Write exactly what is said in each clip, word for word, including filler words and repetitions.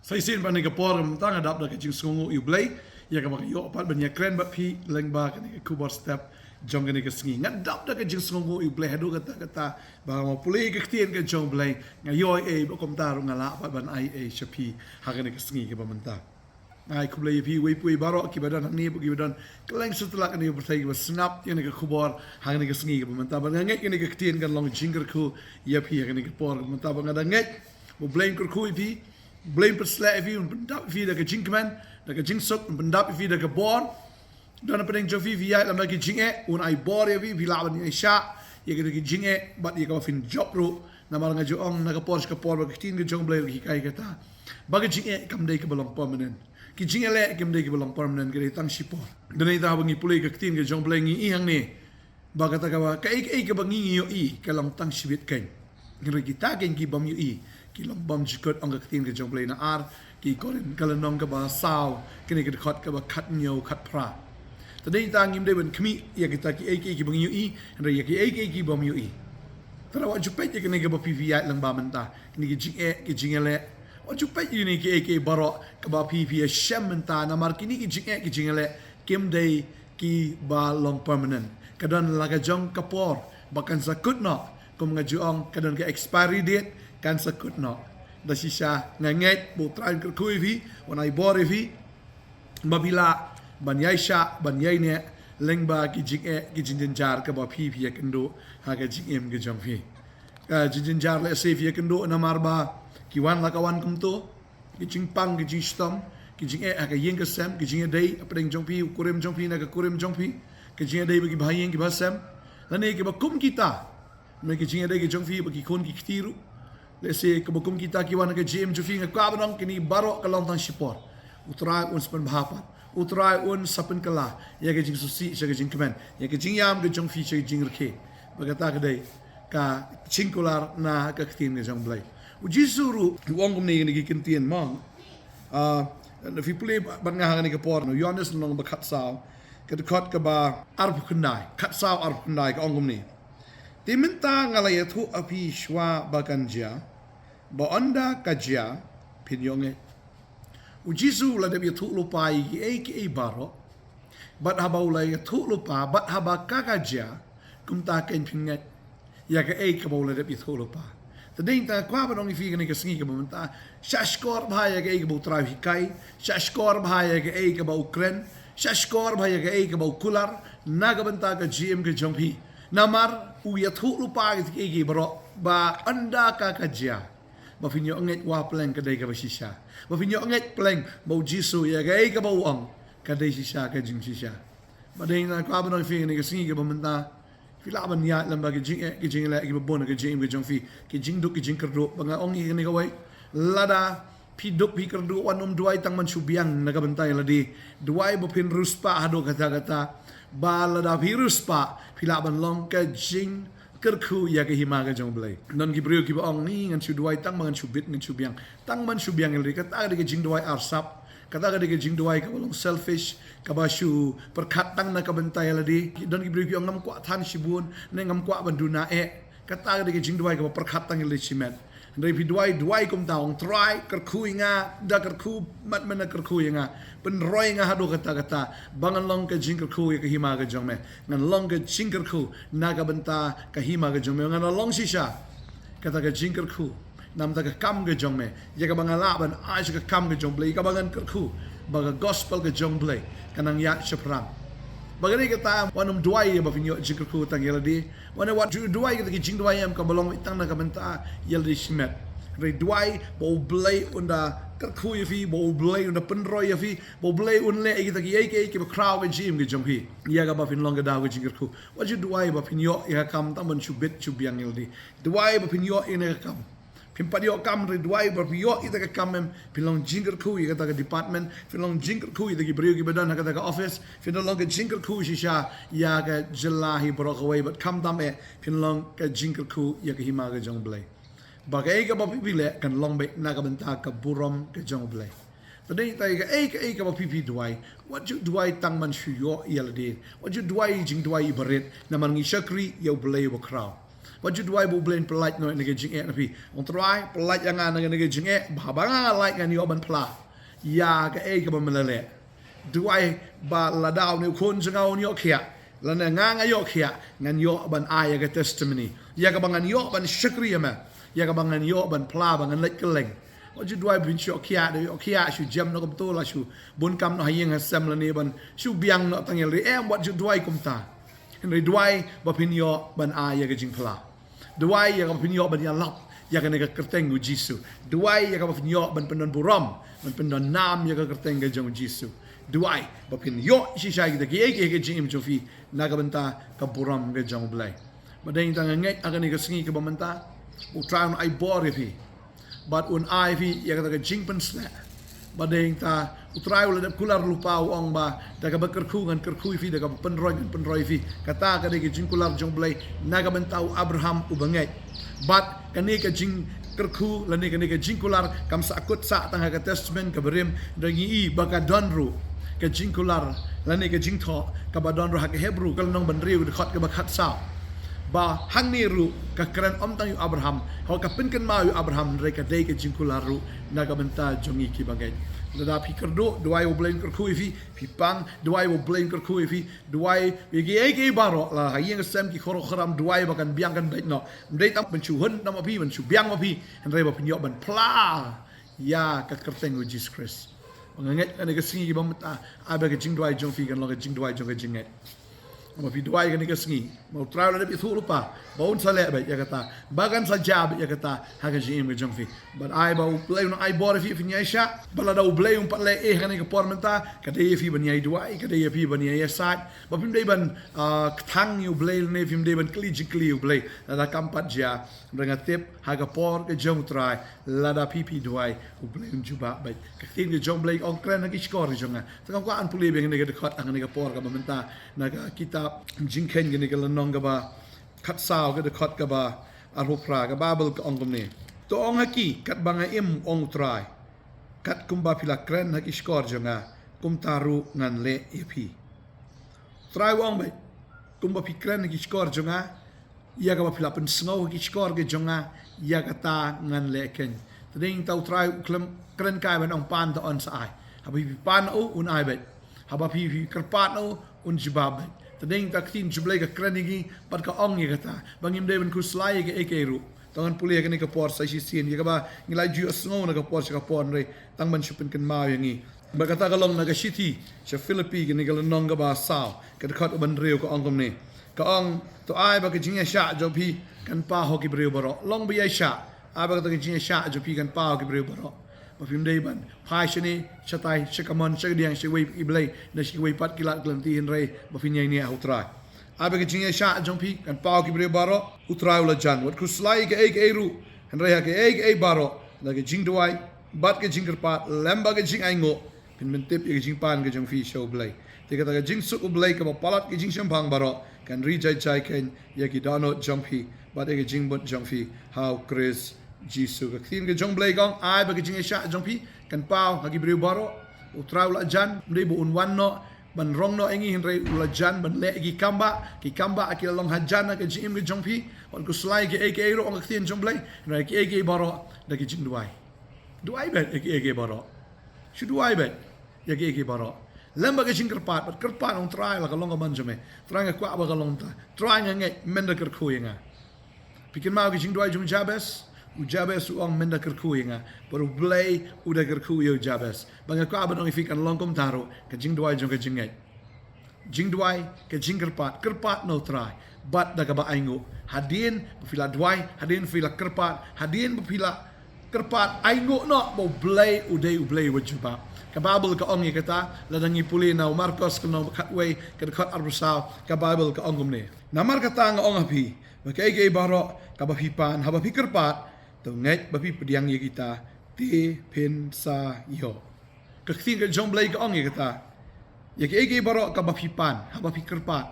Sa shisien pat ha kane ka por mynta nga dap da ka jingsngewnguh ïa U Blei ïa kaba nga ïoh pat ban ïakren bad phi lyngba kane ka khubor step jong kane ka sngi. Nga dap da ka jingsngewnguh ïa U Blei haduh katta katta ba nga pule ïa ka ktien ka jong U Blei, nga ïoh ei ei bad kumta ruh nga lah pat ban ai ei sha phi ha kane ka sngi kaba mynta. Nga ai khublei ïa phi uwei pa uwei baroh kiba don hangne bad kiba don kylleng satlak kane ka pyrthei kiba sngap ïa kane ka khubor ha kane ka sngi kaba mynta. Bad nga ngeit kane ka ktien kan long jingkyrkhu ïa phi ha kane ka por kaba mynta. Bad nga da ngeit ba U Blei un kyrkhu ïa phi, U Blei un pynshlur ïa phi, un pyndap ïa phi da ka jingkmen, da ka jingsuk, un pyndap ïa phi da ka bor. Don hapdeng jong phi phi ïaid lem bad ki jingeh, un ai bor ïa phi, phi lah ban ïaishah ïa kita ki jingeh bad ïa kaba phin jop ruh. Namar nga ju ong na ka por sha ka por ba ka ktien ka jong U Blei ka hikai kata ba ka jingeh kam dei kaba long permanent. Ki jingïaleh kim dei kiba long permanent, ka dei tang shipor. Dei na kata ba ngi pule ka ktien ka jong U Blei ngi ïohi hangne ba kata kaba kaei kaei kaba ngi ïohi ka long tang shibit keiñ. Hynrei kita keiñ ki bym ïohi ki long bymjukut, ong ka ktien ka jong U Blei. Na ar ki Korinth ka lynnong kaba saw, kane ka dkhot kaba khathynñiew khatphra. Te dei tang ngim dei ban khmih ïa kita kiei kiei kiba ngi ïohi, hynrei ïa kiei kiei ki bym ïohi. Te wat ju peit ïa kane kaba phi phi ïaid lyngba mynta, kine ki jingeh ki jingïaleh. Wat ju peit ïa kine kiei kiei baroh kaba phi phi ïashem mynta, namar kine ki jingeh ki jingïaleh kim dei kiba long permanent. Ka don la ka jong ka por ba kan sa kut noh, kum nga ju ong ka don ka expiry date, kan sa kut noh. Da shisha nga ngeit ba U Trai un kyrkhu ïa phi, un ai bor ïa phi ba phi lah ban ïaishah ban ïaineh lyngba ki jingeh ki jingjynjar kaba phi phi ïakynduh ha ka jingim ka jong phi. Ka jingjynjar lehse phi ïakynduh namar ba ki wan la ka wan kumto, ki jingpang, ki jingshitom, ki jingeh ha ka ïing ka sem, ki jingïadei hapdeng jong phi, u kurim jong phi na ka kurim jong phi, ki jingïadei bad ki bahaïing ki bahasem, lane kiba kum kita. Namar ki jingïadei ki jong phi bad ki khun ki kti ruh, lehse kiba kum kita ki wan ha ka jingim jong phi. Nga kwah ban ong kine baroh ka long tang shipor. U Trai un sa pynbha pat, U Trai un sa pynkylla ïa ka jingsngewsih sha ka jingkmen, ïa ka jingïam ka jong phi sha ka jingrkhie. Ba kata ka dei ka jingkular na ka ktien ka jong U Blei. U Jisu ruh u ong kumne ha kine ki kyntien, mo. Ah, phi pule bad nga ha kane ka por, na u Ïoannis lynnong ba khatsaw, ka dkhot kaba arphew khyndai, khatsaw arphew khyndai, ka ong kumne: Te mynta nga la ïathuh ha phi shuwa ba kan jia, ba ynda ka jia phin ïoh ngeit. U Jisu u la dep ïathuh lypa ïa kiei kiei baroh. Bad haba u la ïathuh lypa, bad haba ka ka jia, kumta keiñ phin ngeit ïa kaei kaba u la dep ïathuh lypa. Te dei tang nga kwah ban ong ïa phi kane ka sngi kaba mynta, shah shkor bha ïa kaei kaba U Trai u hikai, shah shkor bha ïa kaei kaba u kren, shah shkor bha ïa kaei kaba u kular na ka bynta ka jingim ka jong phi. Namar u ïathuh lypa ïa kiei kiei baroh ba ynda ka ka jia, ba phin ïoh ngeit, wat pleng ka dei kaba shisha. Ba phin ïoh ngeit pleng ba U Jisu ïa kaei kaba u ong ka dei shisha, ka jingshisha. Bad dei tang nga kwah ban ong ïa phi kane ka sngi kaba mynta, phi lah ban ïaid lyngba ki jingeh ki jingïaleh kiba bun ha ka jingim ka jong phi, ki jingduk ki jingkyrduh. Ba nga ong ïa kane kawei, lada phi duk phi kyrduh, wat nym duwai tang ban shu biang na ka bynta ïa lade. Duwai ba phin riewspah haduh katta katta, ba lada phi riewspah phi lah ban long ka jingkyrkhu ïa ka hima ka jong U Blei. Don ki briew kiba ong, ni ngan shu duwai tang ba ngan shu bit, ngan shu biang, tang ban shu biang ïa lade. Kata ka dei ka jingduwai arsap. Kata ka dei ka jingduwai kaba long selfish, kaba shu pyrkhat tang na ka bynta ïa lade. Don ki briew ki ong, ngam kwah than shibun, ne ngam kwah ban duna eh. Kata ka dei ka jingduwai kaba pyrkhat tang ïa lade shimet. Hynrei phi duwai, duwai kumta, ong, Trai, kyrkhu ïa nga, da kyrkhu, mat mynta kyrkhu ïa nga, pynroi ïa nga haduh katta katta ba ngan long ka jingkyrkhu ïa ka hima ka jong me, ngan long ka jingkyrkhu na ka bynta ka hima ka jong me, ngan long shisha kata ka jingkyrkhu na ka bynta ka kam ka jong me, ïa kaba nga lah ban ai sha ka kam ka jong U Blei, ïa kaba ngan kyrkhu ba ka gospel ka jong U Blei ka nang ïaid shaphrang. Ba ka dei kata, wat nym duwai ïa ba phin ïoh jingkyrkhu tang ïa lade. Wat nym, wat ju duwai kita ki jingduwai em kaba long tang na ka bynta ïa lade shimet. Hynrei duwai ba U Blei un da kyrkhu ïa phi, ba U Blei un da pynroi ïa phi, ba U Blei un leh ïa kita kiei kiei kiba khraw ha ka jingim ka jong phi, ïa kaba phin long ka daw ka jingkyrkhu. Wat ju duwai ba phin ïoh ïa ka kam tang ban shu bit shu biang ïa lade. Duwai ba phin ïoh ïa kane ka kam. Phim pat ïoh kam, hynrei duwai ba phi ïoh ïa kata ka kam em, phin long jingkyrkhu ïa kata ka department, phin long jingkyrkhu ïa kita ki briew kiba don ha kata ka office, phin long ka jingkyrkhu shisha ïa ka jylla hi baroh kawei, bad khamtam eh phin long ka jingkyrkhu ïa ka hima ka jong U Blei. Ba kaei kaba phi phi leh kan long beit na ka bynta ka burom ka jong U Blei. Te dei tang kaei kaei kaba phi phi duwai, wat ju duwai tang ban shu ïoh ïa lade. Wat ju duwai jingduwai iba rit, namar ngi shakri ïa U Blei uba khraw. Wat ju duwai ba U Blei un pyllait noh ïa kane ka jingeh na phi. Ong Trai, pyllait ïa nga na kane ka jingeh, ba haba nga lait ngan ïoh ban phla ïa kaei kaba me la leh. Duwai ba lada une u khun jong nga un ïoh khiah, lane nga nga ïoh khiah, ngan ïoh ban ai ïa ka testimony, ïa kaba ngan ïoh ban shakri ïa me, ïa kaba ngan ïoh ban phla ba ngan leit kylleng. Wat ju duwai ba phin shu ïoh khiah, da ïoh khiah shu jem noh kumto, la shu bun kam noh ha ïing ha sem lane ban shu biang noh tang ïalade. Em, wat ju duwai kumta. Hynrei duwai ba phin ïoh ban ai ïa ka jingphla. Duwai ïa kaba phin ïoh ban ïalap ïa kane ka kyrteng U Jisu. Duwai ïa kaba phin ïoh ban pyndon burom, ban pyndon nam ïa ka kyrteng ka jong U Jisu. Duwai ba phin ïoh shisha kita kiei kiei ka jingim jong phi na ka bynta ka burom ka jong U Blei. Ba dei tang nga ngeit ha kane ka sngi kaba mynta, U Trai un ai bor ïa phi. Bad un ai phi ïa kata ka jingpynshlur. Ba dei ta U Trai u la dep kular lypa, u ong ba da kaba kyrkhu ngan kyrkhu ïa phi, da kaba pynroi ngan pynroi ïa phi. Kata ka dei ka jingkular jong U Blei na ka bynta u Abraham uba ngeit. Bad kane ka jingkyrkhu lane kane ka jingkular kam sahkut sah tang ha ka Testament kaba rim, da ngi i ba ka don ruh ka jingkular lane ka jingthoh kaba don ruh ha ka Hebru ka lynnong ba hynriew dkhot kaba khatsaw. Ba hangne ruh ka kren ym tang ïa u Abraham, haba ka pynkynmaw ïa u Abraham, hynrei ka dei ka jingkular ruh na ka bynta jong ngi kiba ngeit. Lada phi kyrduh, duwai U Blei un kyrkhu ïa phi. Phi pang, duwai U Blei un kyrkhu ïa phi. Duwai ïa kiei kiei baroh, la ha ïing ha sem, ki khoro khram, duwai ba kan biang kan beit noh. Ym dei tang ban shu hun noh ma phi, ban shu biang ma phi, hynrei ba phin ïoh ban phla ïa ka kyrteng U Jisu Khrist. Ba nga ngeit kane ka sngi kiba mynta, ai ba ka jingduwai jong phi kan long ka jingduwai jong ka jingngeit. Ba phi duwai kane ka sngi, ba U Trai u la dep ïathuh lypa ba un sa leh beit ïa kata, ba kan sa jia beit ïa kata ha ka jingim ka jong phi. Bad ai ba U Blei un ai bor ïa phi, phin ïaishah. Ba lada U Blei um pat leh ei ha kane ka por mynta, ka dei ïa phi ban ïai duwai, ka dei ïa phi ban ïai ïasaid. Ba phim dei ban, ah, kthang ïa U Blei lane phim dei ban kylli jingkylli ïa U Blei. Lada kam pat jia, hynrei nga tip ha ka por ka jong U Trai, lada phi phi duwai, U Blei un jubab beit. Ka ktien ka jong U Blei ka ong, kren ha ki shkor ka jong nga. Te nga kwah ban pule biang kane ka dkhot ha kane ka por kaba mynta na ka kitab Jingkheiñ, kane ka lynnong kaba khatsaw, ka dkhot kaba arphew phra, ka Baibl ka ong kumne: To ong ha ki, katba nga im, ong U Trai, kat kumba phi la kren ha ki shkor jong nga, kumta ruh ngan leh ïa phi. Trai u ong beit, kumba phi kren ha ki shkor jong nga, ïa kaba phi la pynsngew ha ki shkor ki jong nga, ïa kata ngan leh keiñ. Te dei ta U Trai u khlem kren kai ban ong pan, ta un sa ai. Haba phi pan na u, un ai beit. Haba phi, phi kyrpad na u, un jubab beit. Te dei ta ktien jong U Blei ka kren ïa ngi bad ka ong ïa kata, ba ngim dei ban khuslai ïa kaei kaei ruh. Tang ngan pule ïa kane ka por sa shisien, ïa kaba ngi la ju ïohsngew na ka por sha ka por, hynrei tang ban shu pynkynmaw ïa ngi. Ba kata ka long na ka shithi sha Philippi, kane ka lynnong kaba saw, ka dkhot kaba hynriew, ka ong kumne. Ka ong, to ai ba ka jingïaishah jong phi kan paw ha ki briew baroh. Long ba ïaishah, ai ba kata ka jingïaishah jong phi kan paw ha ki briew baroh. Ba phim dei ban phai shane shatai, sha kamon, sha kadiang, sha kiwei ki blei, ne sha kiwei pat ki lad ki lynti, hynrei ba phin ïaineh ha U Trai. Ai ba ka jingïaishah jong phi kan paw ha ki briew baroh. U Trai u la jan, wat khuslai ïa kaei kaei ruh, hynrei ha kaei kaei baroh, da ka jingduwai bad ka jingkyrpad lem bad ka jingainguh, phin pyntip ïa ka jingpan ka jong phi sha U Blei. Te kata ka jingsuk U Blei kaba palat ka jingshemphang baroh kan ri jai jai keiñ ïa ki dohnud jong phi bad ïa ka jingmut jong phi ha U Khrist Jisu. Ka ktien ka jong U Blei ka ong, ai ba ka jingïaishah jong phi kan paw ha ki briew baroh. U Trai u la jan, ym dei ba un wan noh ban rong noh ïa ngi, hynrei u la jan ban leh ïa ki kambah. Ki kambah ki la long hajan ha ka jingim ka jong phi. Wat khuslai ïa kaei kaei ruh, ong ka ktien jong U Blei, hynrei ïa kaei kaei baroh, da ka jingduwai. Duwai beit ïa kaei kaei baroh. Shu duwai beit ïa kaei kaei baroh. Lem bad ka jingkyrpad, bad kyrpad, ong Trai, la ka long ka mon jong me, Trai, nga kwah ba ka long kumta. Trai, nga ngeit, men da kyrkhu ïa nga. Phi kynmaw ka jingduwai jong u Jabez? U Jabez u ong, men da kyrkhu ïa nga. Bad U Blei u da kyrkhu ïa u Jabez. Ba nga kwah ban ong ïa phi, kan long kumta ruh ka jingduwai jong ka jingngeit. Jingduwai, ka jingkyrpad, kyrpad na U Trai bad da kaba ainguh. Hadien ba phi la duwai, hadien ba phi la kyrpad, hadien ba phi la kyrpad, ainguh noh ba U Blei u dei U Blei uba jubab. Ka Baibl ka ong ïa kata, lada ngi pule na u Markos ka lynnong ba khatwei, ka dkhot arphew saw, ka Baibl ka ong kumne: Namar kata nga ong ha phi, ba kaei kaei baroh kaba phi pan haba phi kyrpad, to ngeit ba phi pdiang ïa kita, te phin sa ïoh. Ka ktien ka jong U Blei ka ong ïa kata. Ïa kaei kaei baroh kaba phi pan haba phi kyrpad.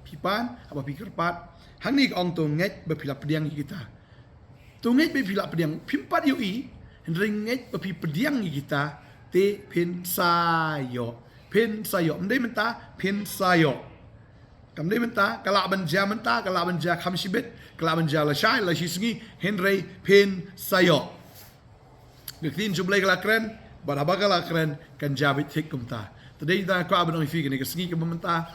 Phi pan haba phi kyrpad, hangne ka ong, to ngeit ba phi la pdiang ïa kita. To ngeit ba phi la pdiang, phim pat ïohi, hynrei ngeit ba phi pdiang ïa kita, te phin sa ïoh. Phin sa ïoh. Ym dei mynta, phin sa ïoh. Kam dei mynta, ka lah ban jia mynta, ka lah ban jia kham shibit, ka lah ban jia lashai, lashisngi, hynrei phin sa ïoh. Ka ktien jong U Blei ka la kren, bad haba ka la kren, kan jia beit thik kumta. Te dei da kwah ban ong ïa phi kane ka sngi kaba mynta,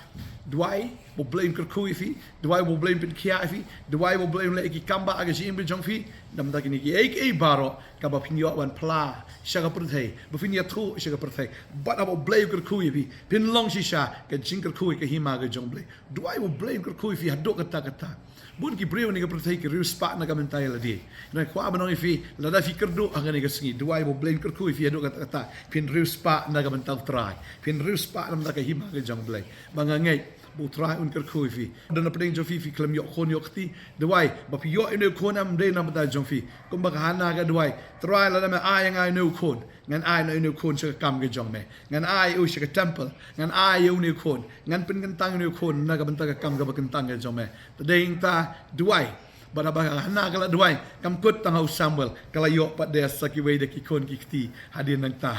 duwai ba U Blei un kyrkhu ïa phi, duwai ba U Blei un pynkhiah ïa phi, duwai ba U Blei un leh ki kam ba ha ka jingim jong phi, namar kine kiei kiei baroh, kaba phin ïoh ban phla sha ka pyrthei, ba phin ïathuh sha ka pyrthei. Bad haba U Blei u kyrkhu ïa phi, phin long shisha ka jingkyrkhu ïa ka hima ka jong U Blei. Duwai ba U Blei un kyrkhu ïa phi haduh katta katta. Bun ki briew ha kane ka pyrthei ki riewspah na ka bynta ïa lade. Nga kwah ban ong ïa phi, lada phi kyrduh ha kane ka sngi, duwai ba U Blei un kyrkhu ïa phi haduh katta katta, phin riewspah na ka bynta U Trai, phin riewspah na ka bynta ka hima ka jong U Blei. Ba nga ngeit ba U Trai un kyrkhu ïa phi. Don na pdeng jong phi, phi khlem ïoh khun ïoh kti, duwai ba phi ïoh ïa une u khun, ym dei na ka bynta jong phi. Kumba ka Hana ka duwai, Trai, lada me ai ïa nga une u khun, ngan ai ïa une u khun sha ka kam ka jong me. Ngan ai ïa u sha ka temple, ngan ai ïa une u khun, ngan pynkyntang ïa une u khun na ka bynta ka kam kaba kyntang ka jong me. Te dei nangta, duwai. Bad haba ka Hana ka la duwai, kam kut tang ha u Samuel, ka la ïoh pat de sa kiwei de ki khun ki kti hadien nangta.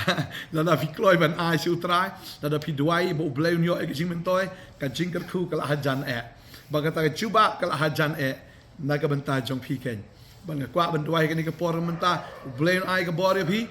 Lada phi kloi ban ai sha U Trai, lada phi duwai ba U Blei un ïoh ïa ka jingmyntoi, ka jingkyrkhu ka la hajan eh. Bad kata ka jubab ka la hajan eh na ka bynta jong phi keiñ. Bad nga kwah ban duwai kane ka por mynta, U Blei un ai ka bor ïa phi.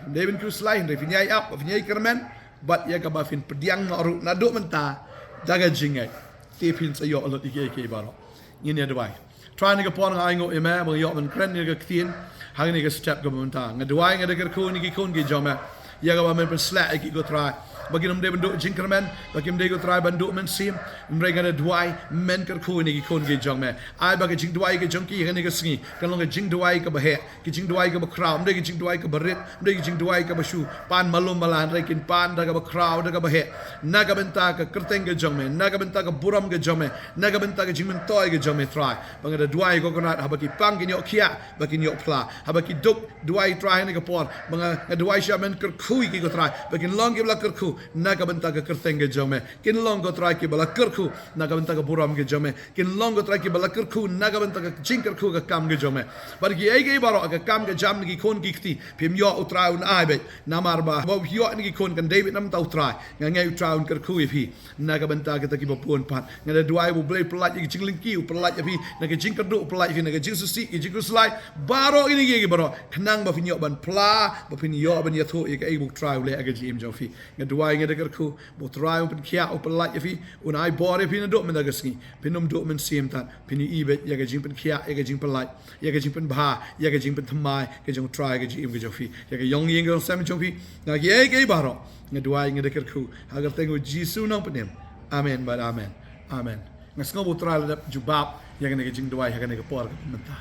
Dei ban khuslai, hynrei phin ïai ap, phin ïai kyrmen, bad ïa kaba phin pdiang noh ruh naduh mynta da ka jingngeit, te phin sa ïoh lut ïa kiei kiei baroh. Ngin ïa duwai. Trai, ha kane ka por nga ainguh ïa me ba nga ïoh ban kren ïa ka ktien ha kane ka step kaba mynta. Nga duwai, nga da kyrkhu ïa ki khun ki jong me, ïa kaba men pynsleh ïa ki, ko Trai, ba kin ym dei ban duh jingkyrmen, ba kin ym dei, ko Trai, ban duh mynsiem. Hynrei nga da duwai, men kyrkhu ïa ki khun ki jong me. Ai ba ka jingduwai ka jong ki ha kane ka sngi kan long ka jingduwai kaba heh, ka jingduwai kaba khraw, ym dei ka jingduwai kaba rit, ym dei ka jingduwai kaba shu pan malu mala, hynrei kin pan da kaba khraw, da kaba heh, na ka bynta ka kyrteng ka jong me, na ka bynta ka burom ka jong me, na ka bynta ka jingmyntoi ka jong me, Trai. Ba nga da duwai, ko Kynrad, haba ki pang kin ïoh khiah, ba kin ïoh phla. Haba ki duk, duwai, Trai, ha kane ka por, ba nga, nga duwai sha, men kyrkhu ïa ki, ko Trai, ba kin long kiba la kyrkhu na ka bynta ka kyrteng ka jong me. Kin long, ko Trai, kiba la kyrkhu na ka bynta ka burom ka jong me. Kin long, ko Trai, kiba la kyrkhu na ka bynta ka jingkyrkhu ka kam ka jong me. Bad kiei kiei baroh, ka kam ka jam na ki khun ki kti, phim ïoh, U Trai, un ai beit. Namar ba haba phi ïoh ïa ki khun, kan dei beit na ka bynta U Trai. Nga ngeit U Trai un kyrkhu ïa phi na ka bynta kita kiba bun pat. Nga da duwai ba U Blei u pyllait ïa ki jinglyngkhi, u pyllait ïa phi na ka jingkyrduh, u pyllait ïa phi na ka jingsngewsih, ka jingkhuslai, baroh kine kiei kiei baroh, khnang ba phin ïoh ban phla, ba phin ïoh ban ïathuh ïa kaei ba U Trai u leh ha ka jingim jong phi. Nga duwai, nga da kyrkhu ba U Trai un pynkhiah, u pyllait ïa phi, un ai bor ïa phi naduh mynta ka sngi. Phin ym duh mynsiem tad, phin ïohi beit ïa ka jingpynkhiah, ïa ka jingpyllait, ïa ka jingpynbha, ïa ka jingpynthymmai ka jong U Trai ha ka jingim ka jong phi, ïa ka ïong ïing ka jong sem jong phi, na kiei kiei baroh. Nga duwai, nga da kyrkhu ha ka kyrteng U Jisu u nongpynim. Amen bad amen. Amen. Nga sngew ba U Trai u la dep jubab ïa kane ka jingduwai ha kane ka por kaba mynta.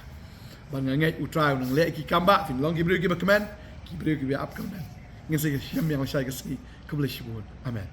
Bad nga ngeit U Trai un nang leh ki kam ba phin long ki briew kiba kmen, ki briew kiba ap kyrmen. Ngin sa ïashem biang lashai ka sngi. Khublei shibun. Amen.